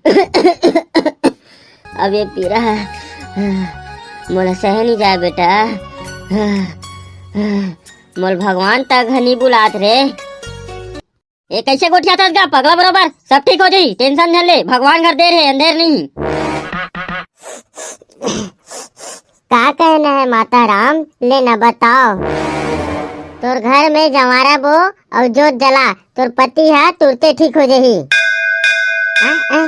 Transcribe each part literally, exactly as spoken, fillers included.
अब ये पीरा ह, मोला सहे नहीं जाए बेटा। मोल भगवान तक ह नहीं बुलात रे। ए, कैसे गोठियाथस गा पगला बरोबर? सब ठीक हो जाही, tension झन ले, भगवान घर देर हे, अंधेर नहीं। का कहना है माता राम, ले ना बताओ। तोर घर में जवारा बो अउ जोत जला, तोर पति ह तुरते ठीक हो जाही। आ, आ।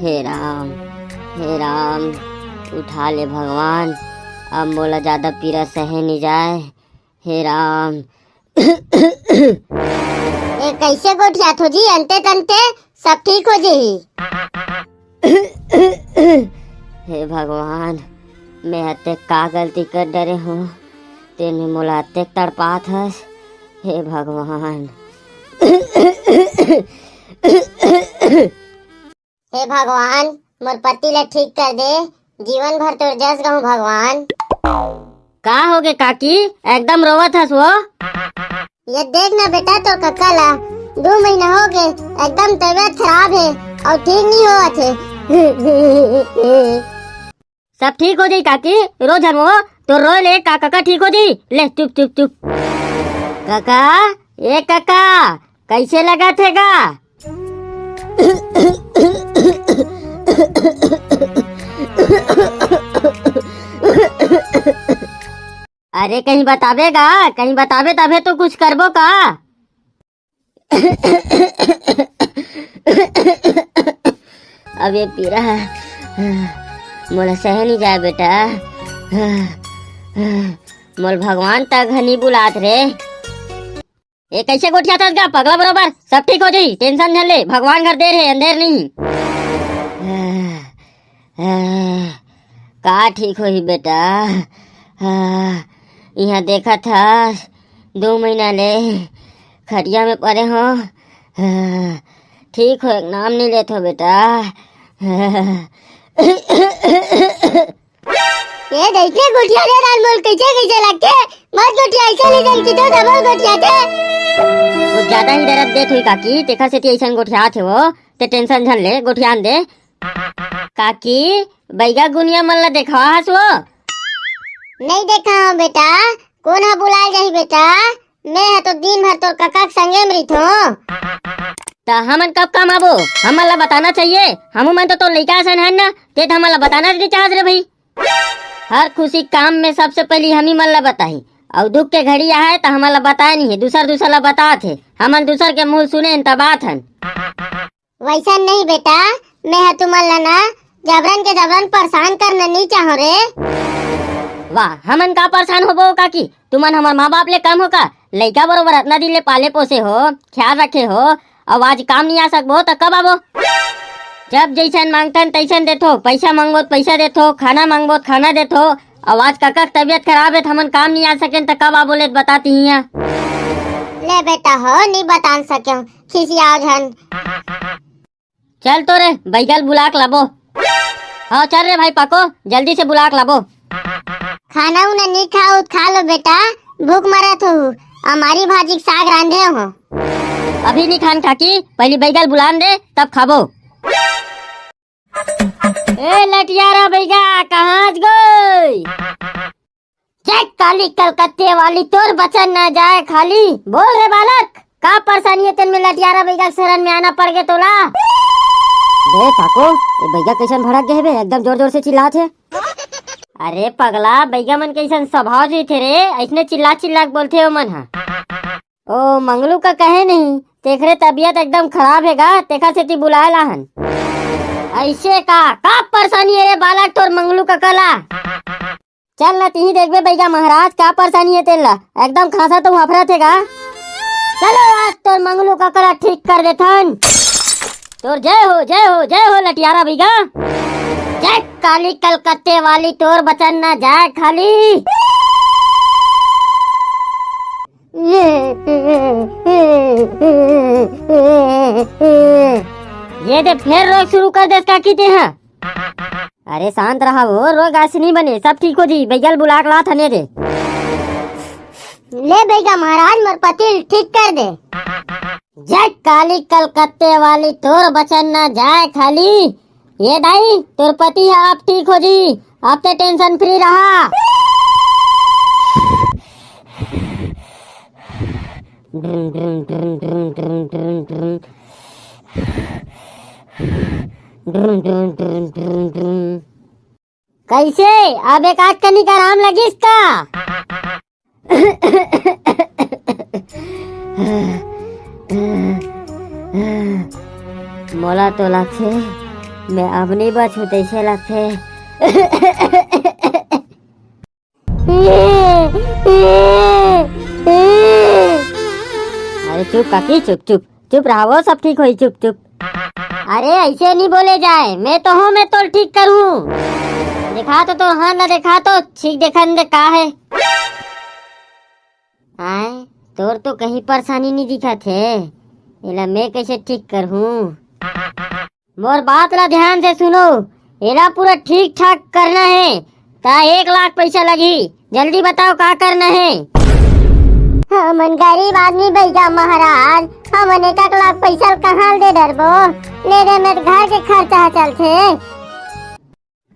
हे राम, हे राम, उठा ले भगवान, अब मोला ज्यादा पीरा सहे नहीं जाए। हे राम। ए, कैसे गोठियाथो जी? अंते तंते सब ठीक हो जाही। हे भगवान, मैं अतेक का गलती कर डरे हूँ, तेने मोला अतेक तड़पात हस। हे भगवान। हे भगवान, मोर पति ला ठीक कर दे, जीवन भर तोर जस गाहूं भगवान। का होगे काकी, एकदम रोवत हस वो? ये देख ना बेटा तोर कक्का ला, दू महीना होगे, एकदम तबीयत खराब हे अउ ठीक नहीं होवत हे। सब ठीक हो जाही काकी, रो झन वो, तोर रोए ले का कक्का ठीक हो जाही? ले चुप चुप चुप। कक्का, ए कक्का, कैसे लगत हे गा? अरे कहीं बताबे गा, कहीं बताबे तभे तो कुछ करबो का। अब ये पीरा ह, मोला सहे नहीं जाए बेटा। मोल भगवान तक ह नहीं बुलात रे। ए, कैसे गोठियाथस गा पगला बरोबर? सब ठीक हो जाही, tension झन ले, भगवान घर देर हे, अंधेर नहीं। का ठीक होही बेटा? इहाँ देखत हस, दू महीना ले खटिया में परे हो, ठीक होए के नाम नहीं लेत हो बेटा। ए, देख ले गोठिया रे रानमोल, कैसे कैसे लगथे। मत गोठिया, ऐसे ले जन की तो डबल गोठिया थे। कुछ ज्यादा ही दर्द देत हुई काकी, तेखर सेती ऐसन गोठियात हे वो, ते tension झन ले, गोठियान दे। काकी, बैगा गुनिया मन ला देखावा हस वो? नहीं देखा हूँ बेटा, कोन ह बुलाए जाही बेटा? मैं ह तो दिन भर तोर कका के संगे में रहिथों। त हमन कब काम आबो? हमन ला बताना चाहिए। हमू मन तो तोर लइका असन हन ना, ते त हमन ला बताना नहीं चाहत रे भाई। हर खुशी काम में सबसे पहली हमी मन ला बताही, अउ दुख के घड़ी आए त हमन ला बताए नहीं है, दूसर दूसर ला बतात है। हमन दूसर के मुंह सुने हन त बात हन। वैसा नहीं बेटा, मैं ह तुमन ला ना जबरन के जबरन परेशान करना नहीं चाहो रे। वाह, हमन का परेशान होबो काकी? तुमन हमर माँ बाप ले कम हो का? लइका बरोबर अतना दिन ले पाले पोसे हो, ख्याल रखे हो, अउ आज काम नहीं आ सकबो त कब आबो? जब जैसन मांगथन तैसन देथो, पैसा मांगबो त पैसा देथो, खाना मांगबो त खाना देथो, अउ आज कका के तबीयत खराब है त हमन काम नहीं आ सकेन त कब आबो ले बताती हिया। ले बेटा हो, नहीं बतान सके, खिसियाओ झन। चल तो रे, बैगल बुला के लाबो। हाँ, चल रे भाई पाको, जल्दी से बुला के लाबो। खाना उना नहीं खाओ, खा लो बेटा, भूख मरत हो। अमारी भाजी के साग रांधे हो। अभी नहीं खान काकी, पहली बैगल बुलान दे, तब खाबो। ए लटियारा बैगा, कहाँ गई? जय काली कलकत्ते वाली, तोर बचन ना जाए खाली। बोल रे बालक, का परेशानी है तेन में लटियारा बैगा के शरण में आना पड़ गए तोला? बे पाको, ये बैगा कैसन भड़क गए बे? एकदम जोर जोर से चिल्लात है। अरे पगला, बैगा मन कैसन स्वभाव जी थे रे, ऐसने चिल्ला चिल्ला के बोलथे ओ मन हा। ओ मंगलू का कहे नहीं, तेखरे तबीयत एकदम खराब है गा, तेखर सेती बुलाए लाहन। ऐसे का, का परेशानी है रे बालक तोर मंगलू का कला? चल न तिही देखबे बैगा महाराज, का परेशानी है तेला? एकदम खांसा तो हाफरा थे गा। चलो आज तोर मंगलू ककरा ठीक कर देथन। तोर जय हो, जय हो, जय हो लटियारा बैगा। जय काली कलकत्ते वाली, तोर बचन ना जाए खाली। ये दे फेर रोए शुरू कर देस काकी ते हा। अरे शांत रहा वो, रोए गाय से नहीं बने, सब ठीक हो जी। बैगल बुला के ला थने दे। ले बैगा महाराज, मोर पति ल ठीक कर दे। जय काली कलकत्ते वाली, तोर बचन ना जाए खाली। ये दाई, तोर पति ह आप ठीक हो जी, आप ते टेंशन फ्री रहा। कैसे, अब एक आध कनिक आराम लगिस का? मोला तो लगथे, मैं अब नहीं बचूं तैसे लगथे। अरे चुप काकी, चुप चुप चुप रहा वो, सब ठीक होई, चुप चुप। अरे ऐसे नहीं बोले जाए, मैं तो हूँ, मैं तो ठीक करूँ। देखा तो तोर हाथ ला, देखा तो ठीक, देखन दे का है। आय, तोर तो कहीं परेशानी नहीं दिखत हे, एला मैं कैसे ठीक करहूँ? मोर बात ला ध्यान से सुनो, एला पूरा ठीक ठाक करना है, ता एक लाख पैसा लगही। जल्दी बताओ का करना है? हमन गरीब आदमी भैया महाराज, हमन एक एक लाख पैसा ल कहाँ ले दे डरबो? ले दे में घर के खर्चा ह चलथे।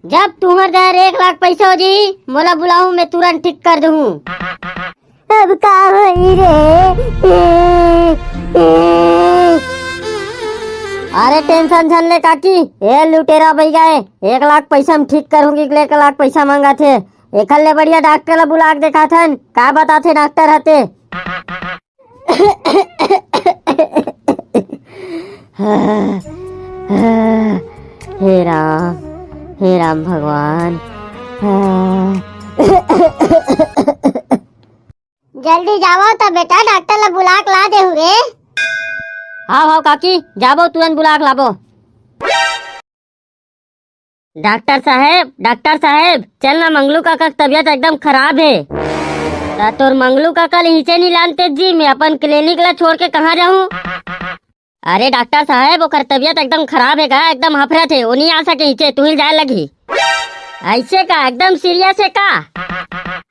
जब तुम्हर दर एक लाख पैसा हो जी, मोला बुलाहू, मैं तुरंत ठीक कर दूँ। अब का होई रे? अरे टेंशन झन ले काकी, ए लुटेरा बैगा ए, एक लाख पैसा में ठीक करूंगी, एक लाख पैसा मांगा थे। एखर ले बढ़िया डॉक्टर ला बुला के देखाथन, का बताथे डॉक्टर हते। हे राम, हे राम भगवान। जल्दी जावो त बेटा, डॉक्टर ला बुला के ला देहू रे। हाव हाव काकी, जाबो तुरंत बुला के लाबो। डॉक्टर साहेब, डॉक्टर साहेब, चल ना, मंगलू काका के तबीयत एकदम खराब हे। त तोर मंगलू काका ल हिचे नहीं लानते जी, मैं अपन क्लिनिक ला छोड़ के कहाँ जाहूँ? अरे डॉक्टर साहेब, ओकर तबीयत एकदम खराब हे गा, एकदम हफरत हे, वो नहीं आ सके हिचे, तुही जाए लगही। ऐसे का, एकदम सीरियस हे का?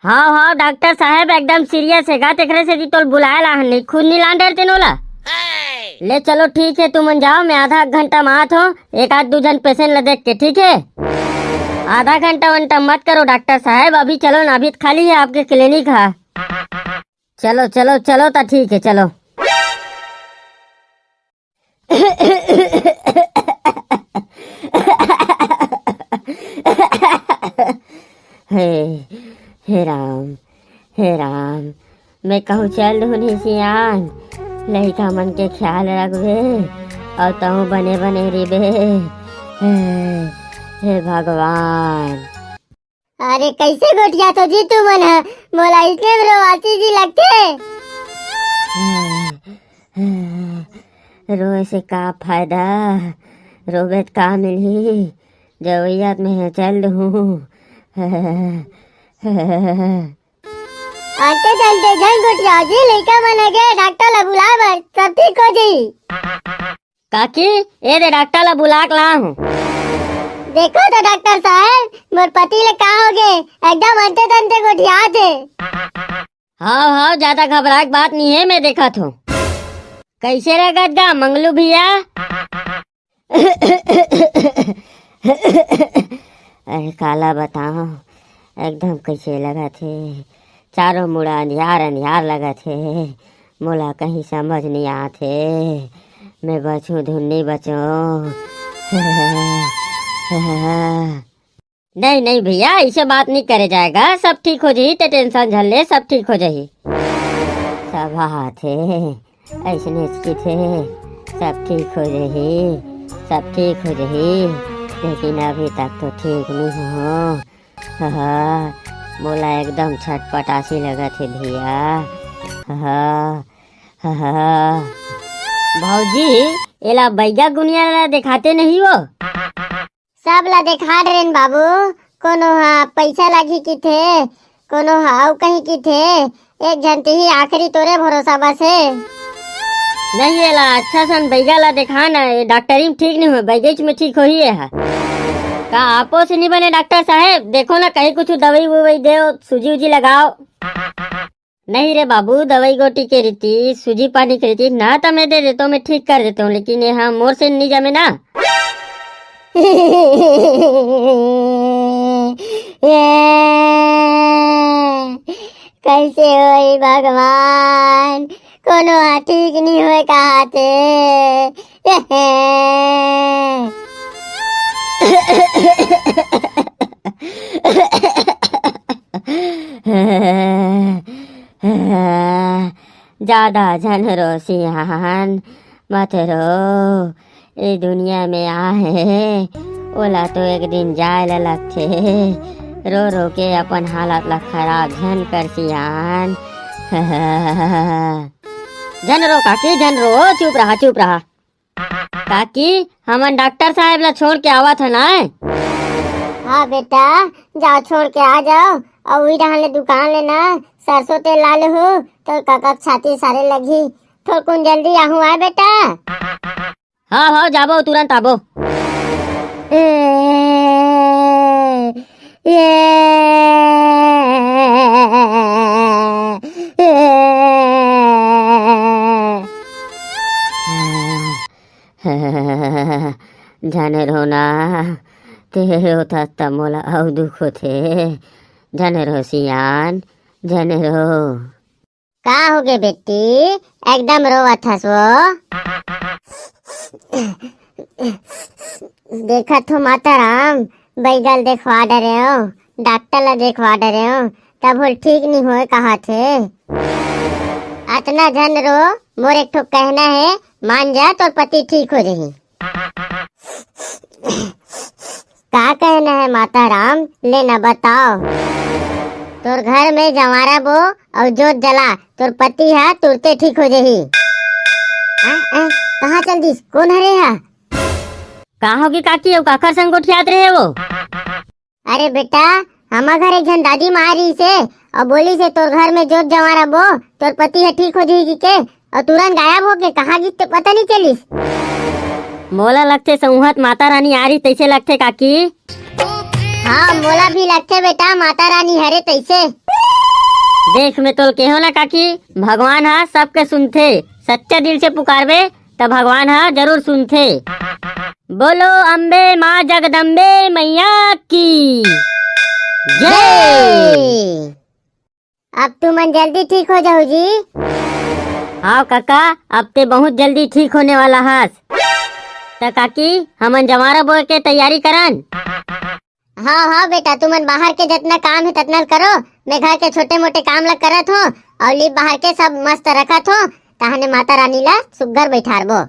हाव हाव डॉक्टर साहेब, एकदम सीरियस हे गा, तेकरे सेती तोल बुलाए ला हन, नहीं खुद नहीं लान डरते नोला। ले चलो ठीक है, तुमन जाओ, मैं आधा घंटा में आत हूँ, एक आध दू झन पेशेंट ला देख के, ठीक है? आधा घंटा वंटा मत करो डॉक्टर साहेब, अभी चलो ना, अभी तो खाली है आपके क्लिनिक हा। चलो चलो चलो, ता ठीक है, चलो। हे, हे राम, हे राम, मैं कहूँ चल दूँ नहीं सियान, लइका मन के ख्याल रखबे और तहूँ बने बने रिबे। हे, हे भगवान। अरे कैसे गोठियाथो जी तुमन ह? मोला इसने में रोवासी जी लगथे। रोए से का फायदा, रोबे त का मिलही? जवैयात में चल दूँ। अंते तंते झन गोठियाओ जी, लइका मन ह गे डॉक्टर ला बुलाए बर, सब ठीक हो जाही। काकी, ए दे डॉक्टर ला बुला के ला हूँ। देखो तो डॉक्टर साहब, मोर पति ले का हो गे, एकदम अंते तंते गोठियात हे। हाव हाव, ज्यादा घबराए के बात नहीं है, मैं देखत हूँ। कैसे रगत गा मंगलू भैया? अरे काला बताओ, एकदम कैसे लगत हे, चारों मुड़ा अंधियार अंधियार लगत हे, मोला कहीं समझ नहीं आत हे, मैं बचूं धुन नहीं बचूं। नहीं नहीं भैया, ऐसे बात नहीं करे जाएगा, सब ठीक हो जाही, ते टेंशन झन ले, सब ठीक हो जाही। सब हाथ हे, ऐसने थे, सब ठीक हो जाही, सब ठीक हो जाही, लेकिन अभी तक तो ठीक नहीं हो। हाँ, मोला एकदम छटपटासी लगत हे भैया। हाँ, हाँ। भौजी, एला बैगा गुनिया ला देखाते नहीं हो? सब ला देखा डरेन बाबू, कोनो हा पैसा लागी किथे, कोनो हा अउ कहीं किथे, एक झन तिही आखिरी तोरे भरोसा बस हे। नहीं, एला अच्छा सन बैगा ला देखा ना, ये डॉक्टरी में ठीक नहीं हो, बैगेच में ठीक होही ये हा। का आपो से नहीं बने डॉक्टर साहेब? देखो ना, कहीं कुछ दवाई ववाई दो, सूजी उजी लगाओ। नहीं रे बाबू, दवाई गोटी के रीति, सूजी पानी के रीति ना, त मैं दे देता हूँ, मैं ठीक कर देता हूँ, लेकिन ये हाँ मोर से नहीं जमे ना। कैसे होई भगवान, कोनो ह ठीक नहीं होए कहाथे। ज्यादा झन रो सियान, मत रो। ए दुनिया में आहे, ओला तो एक दिन जाए ला लगथे। रो रो के अपन हालत ला खराब झन कर सियान। झन रो काकी, झन रो, चुप रहा, चुप रहा। काकी, हमन डॉक्टर साहेब ला छोड़ के आवत हन आए। हाँ बेटा, जाओ छोड़ के आ जाओ। अउ उही डहान ले दुकान ले ना सरसों तेल ला ले हो, तो काका के छाती सारे लगही। थोरकुन जल्दी आहू आए बेटा। हाँ, हाँ, जाबो, तुरंत आबो। ए, ए, ए। झन रो ना, ते रोथस त मोला अउ दुख होथे। झन रो सियान, झन रो। का होगे बेटी, एकदम रोवत हस वो? देखत हो माता राम, बैगल देखवा डरे हो, डॉक्टर ला देखवा डरे हो, तब होल ठीक नहीं होए कहाथे। अतना झन रो, मोर एक ठो कहना है, मान जा, तोर पति ठीक हो जही। का कहना है माता राम, ले ना बताओ। तोर घर में जंवारा बो अउ जोत जला, तोर पति ह तुरते ठीक हो जही। आ, आ, कहाँ चल दिस? कोन हरे हा? का होगे काकी, अउ काखर संग गोठियात रहे वो? अरे बेटा, हमर घर एक झन दादी माँ रहिसे अउ बोलिसे, "तोर घर में जोत जंवारा बो, तोर पति ह ठीक हो जही," कहिके, अउ तुरंत गायब होके कहाँ गिस ते पता नहीं चलिस। मोला लगथे संउहत माता रानी आ रही तैसे लगथे काकी। हाँ, मोला भी लगथे बेटा, माता रानी हरे तैसे। देख, मैं तोल केहो ना काकी, भगवान ह सबके सुनथे, सच्चा दिल से पुकारबे त भगवान ह जरूर सुनथे। बोलो अम्बे माँ जगदम्बे मैया की जय। जय। अब तुमन जल्दी ठीक हो जाहू जी। हाँ काका, अब ते बहुत जल्दी ठीक होने वाला हस। त काकी, हमन जंवारा बोए के तैयारी करन। हाँ, हाँ बेटा, तुमन बाहर के जतना काम है ततना ल करो, मैं घर के छोटे मोटे काम ला करत हो अउ लीप बाहर के सब मस्त रखत हो, तहने माता रानी ला सुग्घर बैठारबो।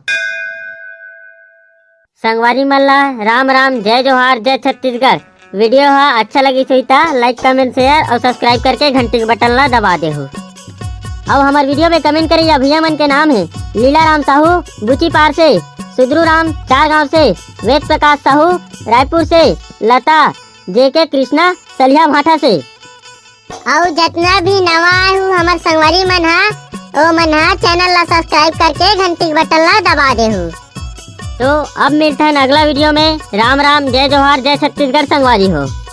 संगवारी मन ला राम राम, जय जोहार, जय छत्तीसगढ़। वीडियो हा अच्छा लगिस होही त like, comment, share अउ subscribe करके घंटी के बटन ला दबा देहू। अउ हमर वीडियो में comment करइया भैया मन के नाम है लीला राम साहू, बुची पार से, सुधरू राम, चार गांव से, वेद प्रकाश साहू, रायपुर से, लता, जेके कृष्णा, सलिया भाठा से। अउ जतना भी नवा आए हू हमर संगवारी मन हा, ओ मन हा channel ला subscribe करके घंटी के बटन ला दबा देहू। तो अब मिलथन अगला वीडियो में। राम राम, जय जोहार, जय छत्तीसगढ़ संगवारी हो।